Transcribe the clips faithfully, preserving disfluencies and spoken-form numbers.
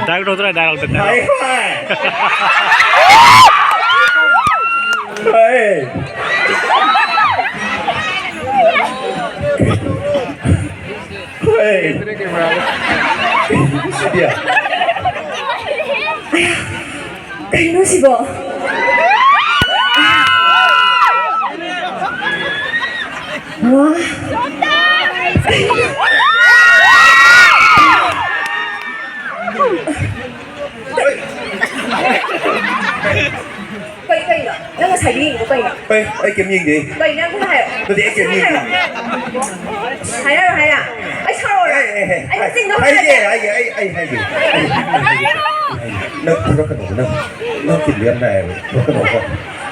Dialogue ꯇꯧꯗ꯭ꯔꯥ? Dialogue ꯇꯧꯗ꯭ꯔꯥ? ꯍꯥꯏ, ꯍꯥꯏ꯫ ꯍꯥꯏ꯫ ꯍꯥꯏ꯫ ꯁꯤꯗꯤ꯫ ꯀꯩꯅꯣ ꯁꯤꯕꯣ? ꯋꯥ꯫ ꯀꯩ, ꯀꯩꯅꯣ? ꯅꯪ ꯉꯁꯥꯏꯗꯤ ꯌꯦꯡꯉꯤꯗꯣ ꯀꯩꯅꯣ? ꯑꯩ, ꯑꯩ ꯀꯩꯝ ꯌꯦꯡꯗꯦ꯫ ꯀꯩꯅꯣ ꯅꯪ ꯍꯥꯏꯔꯣ? ꯅꯠꯇꯦ, ꯑꯩ ꯀꯩꯝ ꯌꯦꯡꯗꯦ꯫ ꯍꯥꯏꯔꯣ, ꯍꯥꯏꯔꯣ꯫ ꯑꯩ ꯁꯥꯎꯔꯣꯔꯥ? ꯑꯦ, ꯑꯦ, ꯑꯦ, ꯑꯩ ꯍꯧꯖꯤꯛ ꯅꯪ ꯍꯥꯏꯒꯦ, ꯍꯥꯏꯔꯣ꯫ ꯍꯥꯏꯒꯦ, ꯑꯩ, ꯑꯩ ꯍꯥꯏꯒꯦ꯫ ꯑꯩ, ꯑꯩ, ꯑꯩ, ꯅꯪ ꯐꯨꯔꯛꯀꯅꯣ, ꯅꯪ, ꯅꯪ ꯀꯤꯟꯗꯣ ꯌꯥꯝ ꯅꯥꯏꯌꯦꯕ꯫ ꯐꯨꯔꯛꯀꯅꯣꯀꯣ꯫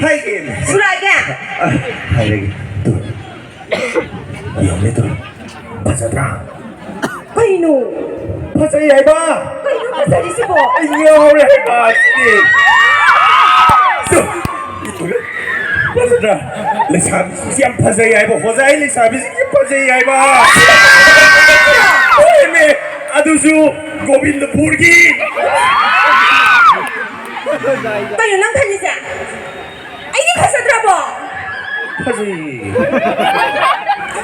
ꯍꯥꯏꯒꯦ꯫ ꯐꯨꯔꯛꯑꯒꯦ? ꯑ, ꯍꯥꯏꯔꯒꯦ꯫ ꯇꯨ꯫ ꯌꯦꯡꯉꯨꯅꯦ ꯇꯨ꯫ ꯐꯖꯗ꯭ꯔꯥ? ꯀꯩꯅꯣ? ꯐꯖꯩ ꯍꯥꯏꯕ! ꯀꯩꯅꯣ ꯐꯖꯔꯤꯁꯤꯕꯣ? ꯑꯩ ꯉꯥꯎꯔꯦ ꯍꯥꯏꯕ ꯁꯤꯗꯤ! ꯇꯨ! ꯐꯖꯗ꯭ꯔꯥ? ꯂꯩꯁꯥꯕꯤꯁꯤꯡꯁꯤ ꯌꯥꯝ ꯐꯖꯩ ꯍꯥꯏꯕ! ꯍꯣꯖꯥꯏ ꯂꯩꯁꯥꯕꯤꯁꯤꯡꯁꯤ ꯐꯖꯩ ꯍꯥꯏꯕ! ꯍꯣꯏꯃꯦ! ꯑꯗꯨꯁꯨ ꯒꯣꯕꯤꯟꯗꯄꯨꯔꯒꯤ! ꯀꯩꯅꯣ ꯅꯪ ꯈꯜꯂꯤꯁꯦ? ꯑꯩꯗꯤ ꯐꯖꯗ꯭ꯔꯕꯣ? ꯐꯖꯩꯌꯦ꯫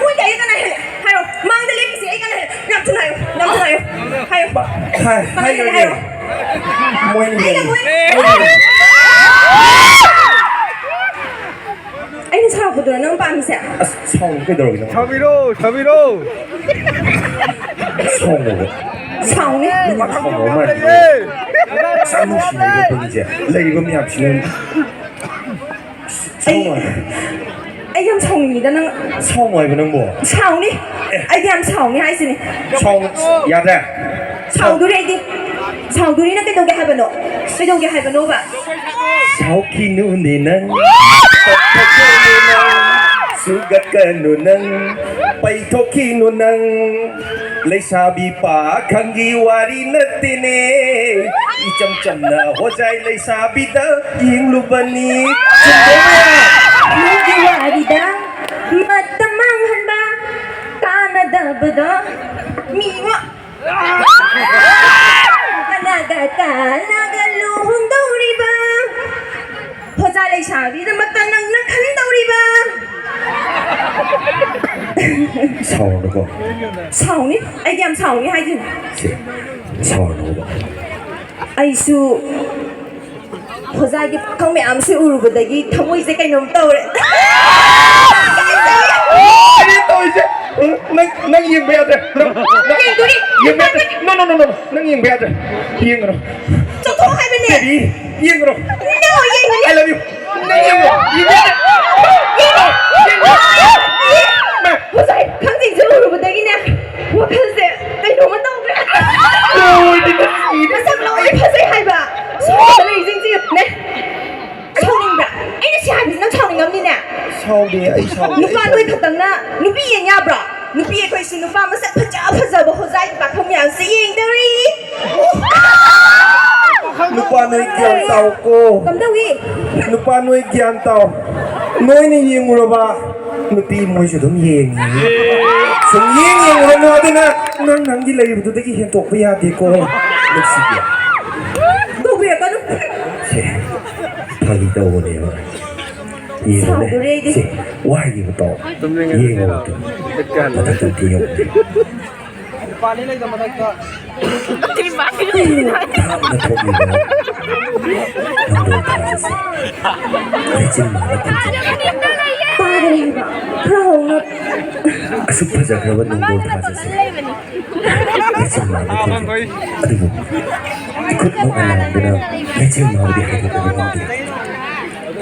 ꯃꯣꯏꯗꯤ ꯑꯩ ꯀꯅꯥ ꯍꯦꯜꯂꯦ? ꯍꯥꯏꯔꯣ꯫ ꯃꯥꯡꯗ ꯂꯦꯞꯄꯤꯁꯦ ꯑꯩ ꯀꯅꯥ ꯍꯦꯜꯂꯦ? ꯌꯥꯝ ꯊꯨꯅ ꯍꯥꯏꯌꯣ꯫ ꯌꯥꯝ ꯊꯨꯅ ꯍꯥꯏꯌꯣ꯫ ꯍꯥꯏꯌꯣ꯫ ꯍꯥꯏ-, ꯀꯅꯥ ꯍꯦꯜꯂꯦ ꯍꯥꯏꯔꯣ? ꯍꯥꯏꯒꯦ, ꯍꯥꯏꯒꯦ꯫ ꯃꯣꯏꯅ ꯑꯩꯅ ꯍꯦꯜꯂꯦ꯫ ꯃꯣꯏ-, ꯑꯩꯅ ꯁꯥꯎꯔꯛꯄꯗꯨꯔꯣ ꯅꯪ ꯄꯥꯝꯃꯤꯁꯦ? ꯑꯁ, ꯁꯥꯎꯔꯨ ꯀꯩꯗꯧꯔꯒꯦ ꯅꯪ? ꯁꯥꯎꯕꯤꯔꯣ, ꯁꯥꯎꯕꯤꯔꯣ꯫ ꯁꯥꯎꯅꯨꯕ꯫ ꯁꯥꯎꯅꯤ꯫ ꯃꯊꯪꯁꯨ ꯃꯌꯥꯝ ꯂꯩꯌꯦ꯫ ꯑꯁ, ꯌꯥꯝ ꯅꯨꯡꯁꯤꯅꯦ ꯑꯩꯈꯣꯏꯅꯤꯁꯦ꯫ ꯂꯩꯔꯤꯕ ꯃꯌꯥꯝꯁꯤꯅ ꯑꯩ, ꯁꯥꯎꯅꯨ ꯍꯥꯏꯕ꯫ ꯑꯩ ꯌꯥꯝ ꯁꯥꯎꯅꯤꯡꯉꯤꯗ ꯅꯪ꯫ ꯁꯥꯎꯅꯨ ꯍꯥꯏꯕ ꯅꯪꯕꯣ꯫ ꯁꯥꯎꯅꯤ꯫ ꯑꯦ꯫ ꯑꯩꯗꯤ ꯌꯥꯝ ꯁꯥꯎꯅꯤ ꯍꯥꯏꯁꯤꯅꯤ꯫ ꯁꯥꯎꯅꯨ꯫ ꯌꯥꯗ꯭ꯔꯦ? ꯁꯥꯎꯗꯣꯔꯤ ꯑꯩꯗꯤ꯫ ꯁꯥꯎꯗꯣꯔꯤꯅ ꯀꯩꯗꯧꯒꯦ ꯍꯥꯏꯕꯅꯣ? ꯀꯩꯗꯧꯒꯦ ꯍꯥꯏꯕꯅꯣꯕ? ꯁꯥꯎꯈꯤꯅꯨꯅꯦ ꯅꯪ, ꯀꯞꯊꯣꯛꯀꯅꯨ ꯅꯪ, ꯁꯨꯒꯠꯀꯅꯨ ꯅꯪ, ꯄꯩꯊꯣꯛꯈꯤꯅꯨ ꯅꯪ꯫ ꯂꯩꯁꯥꯕꯤ ꯄꯥꯈꯪꯒꯤ ꯋꯥꯔꯤ ꯅꯠꯇꯦꯅꯦ, ꯏꯆꯝ ꯆꯝꯅ ꯍꯣꯖꯥꯏ ꯂꯩꯁꯥꯕꯤꯗ ꯌꯦꯡꯂꯨꯕꯅꯤ꯫ ꯆꯨꯝꯗ꯭ꯔꯣ ꯃꯌꯥꯝ? ꯅꯪꯒꯤ ꯋꯥꯔꯤꯗ ꯃꯇꯝ ꯃꯥꯡꯍꯟꯕ ꯀꯥꯟꯅꯗꯕꯗꯣ ꯃꯤ ꯉꯣ-, ꯀꯅꯥ ꯑꯗꯨꯒꯤꯗꯃꯛꯇ ꯅꯪꯅ ꯈꯟꯗꯧꯔꯤꯕ꯫ ꯁꯥꯎꯔꯅꯨꯀꯣ꯫ ꯁꯥꯎꯅꯤ, ꯑꯩꯗꯤ ꯌꯥꯝ ꯁꯥꯎꯅꯤ ꯍꯥꯏꯁꯤꯅꯤ꯫ ꯁꯦ, ꯁꯥꯎꯔꯅꯨꯕ꯫ ꯑꯩꯁꯨ ꯍꯣꯖꯥꯏꯒꯤ ꯄꯥꯈꯪ ꯃꯌꯥꯝꯁꯦ ꯎꯔꯨꯕꯗꯒꯤ ꯊꯃꯣꯏꯁꯦ ꯀꯩꯅꯣꯝ ꯇꯧꯔꯦ꯫ ꯀꯩꯅꯣ ꯇꯧꯔꯤꯁꯦ? ꯅꯪ, ꯅꯪ ꯌꯦꯡꯕ ꯌꯥꯗ꯭ꯔꯦ꯫ ꯅꯪ, ꯅꯪ ꯌꯦꯡꯗꯣꯔꯤ꯫ ꯌꯦꯡꯕ ꯌꯥꯗ꯭ꯔꯦ꯫ No, no, no, no, no. ꯅꯪ ꯌꯦꯡꯕ ꯌꯥꯗ꯭ꯔꯦ꯫ ꯌꯦꯡꯒꯅꯨ꯫ ꯆꯠꯊꯣꯛꯑꯣ ꯍꯥꯏꯕꯅꯦ꯫ ꯕꯦꯕꯤ, ꯌꯦꯡꯒꯅꯨ꯫ No, ꯌꯦꯡꯒꯅꯤ꯫ I love you. ꯅꯪ ꯌꯦꯡꯉꯣ, ꯌꯦꯡꯉꯣ꯫ ꯌꯦꯡꯉꯣ, ꯌꯦꯡꯉꯣ꯫ ꯃꯥ꯫ ꯉꯁꯥꯏ ꯊꯥꯡꯖꯤꯡꯁꯦ ꯎꯔꯨꯕꯗꯒꯤꯅꯦ, ꯋꯥꯈꯜꯁꯦ ꯀꯩꯅꯣꯝꯃ ꯇꯧꯈ꯭ꯔꯦ꯫ ꯂꯣꯏꯔꯦ, ꯁꯤꯔꯦ꯫ ꯃꯁꯛ ꯂꯣꯏ ꯐꯖꯩ ꯍꯥꯏꯕ꯫ ꯁꯣꯝꯗ ꯂꯩꯔꯤꯁꯤꯡꯁꯤꯅꯦ꯫ ꯁꯥꯎꯅꯤꯡꯕ꯭ꯔꯥ? ꯑꯩꯅ ꯁꯤ ꯍꯥꯏꯕꯁꯤ ꯅꯪ ꯁꯥꯎꯅꯤꯡꯉꯝꯅꯤꯅꯦ꯫ ꯁꯥꯎꯗꯦ, ꯑꯩ ꯁꯥꯎꯗꯦ, ꯅꯨꯄꯥ ꯑꯩ ꯅꯣꯏ ꯁꯥꯎꯗꯦ꯫ ꯈꯛꯇꯪꯅ ꯅꯨꯄꯤ ꯌꯦꯡ ꯌꯥꯕ꯭ꯔꯣ? ꯅꯨꯄꯤ ꯑꯩꯈꯣꯏꯁꯨ ꯅꯨꯄꯥ ꯃꯁꯛ ꯐꯖ ꯐꯖꯕ ꯍꯣꯖꯥꯏꯒꯤ ꯄꯥꯈꯪ ꯃꯌꯥꯝꯁꯦ ꯌꯦꯡꯗꯧꯔꯤ꯫ ꯅꯨꯄꯥ ꯅꯣꯏ ꯒ꯭ꯌꯥꯟ ꯇꯥꯎꯀꯣ꯫ ꯀꯝꯗꯧꯏ? ꯅꯨꯄꯥ ꯅꯣꯏ ꯒ꯭ꯌꯥꯟ ꯇꯥꯎ꯫ ꯅꯣꯏꯅ ꯌꯦꯡꯉꯨꯔꯕ ꯅꯨꯄꯤ ꯃꯣꯏꯁꯨ ꯑꯗꯨꯝ ꯌꯦꯡꯉꯤ꯫ ꯁꯨꯝ ꯌꯦꯡ ꯌꯦꯡꯉꯨꯔꯅꯨ, ꯑꯗꯨꯅ ꯅꯪ ꯅꯪꯒꯤ ꯂꯩꯕꯗꯨꯗꯒꯤ ꯍꯦꯟꯇꯣꯛꯄ ꯌꯥꯗꯦꯀꯣ꯫ ꯅꯨꯡꯁꯤꯕꯤ꯫ ꯇꯧꯕꯤꯔꯛꯀꯅꯨ꯫ ꯁꯦ, ꯐꯥꯒꯤ ꯇꯧꯕꯅꯦꯕ꯫ ꯌꯦꯡꯉꯨꯅꯦ꯫ ꯁꯥꯎꯗꯣꯔꯦ ꯑꯩꯗꯤ꯫ ꯁꯦ, ꯋꯥ ꯍꯥꯏꯈꯤꯕ ꯇꯥꯎ꯫ ꯇꯨꯝꯅꯤꯡꯉꯦ꯫ ꯌꯦꯡꯉꯣ ꯑꯗꯨ꯫ ꯕꯤꯠ ꯀꯥꯟꯅ꯫ ꯃꯊꯛꯇ ꯑꯝꯇ ꯌꯦꯡꯉꯨꯅꯦ꯫ ꯅꯨꯄꯥꯅꯤ ꯂꯩꯗ ꯃꯊꯛꯇ꯫ ꯊꯥꯞꯅ ꯊꯣꯛꯂꯤꯕ ꯅꯪꯗꯣꯜ ꯊꯥꯖꯁꯦ꯫ ꯂꯩꯆꯤꯜ ꯃꯥꯅ ꯈꯨꯝꯖꯤꯟꯈꯤꯕ꯫ ꯇꯥꯗꯔꯦ ꯍꯥꯏꯕ꯫ ꯈꯔ ꯍꯧꯅ꯫ ꯑꯁꯨꯛ ꯐꯖꯈ꯭ꯔꯕ ꯅꯪꯗꯣꯜ ꯊꯥꯖꯁꯦ꯫ ꯂꯩꯆꯤꯜ ꯃꯥꯅ ꯈꯨꯝꯖꯤꯟꯈꯤꯕ꯫ ꯑꯗꯨꯕꯨ ꯏꯈꯨꯠꯃꯛꯅ ꯂꯥꯝꯗꯨꯅ ꯂꯩꯆꯤꯜ ꯃꯥꯕꯨꯗꯤ ꯍꯥꯏꯗꯣꯛꯄ ꯉꯝꯗꯦ꯫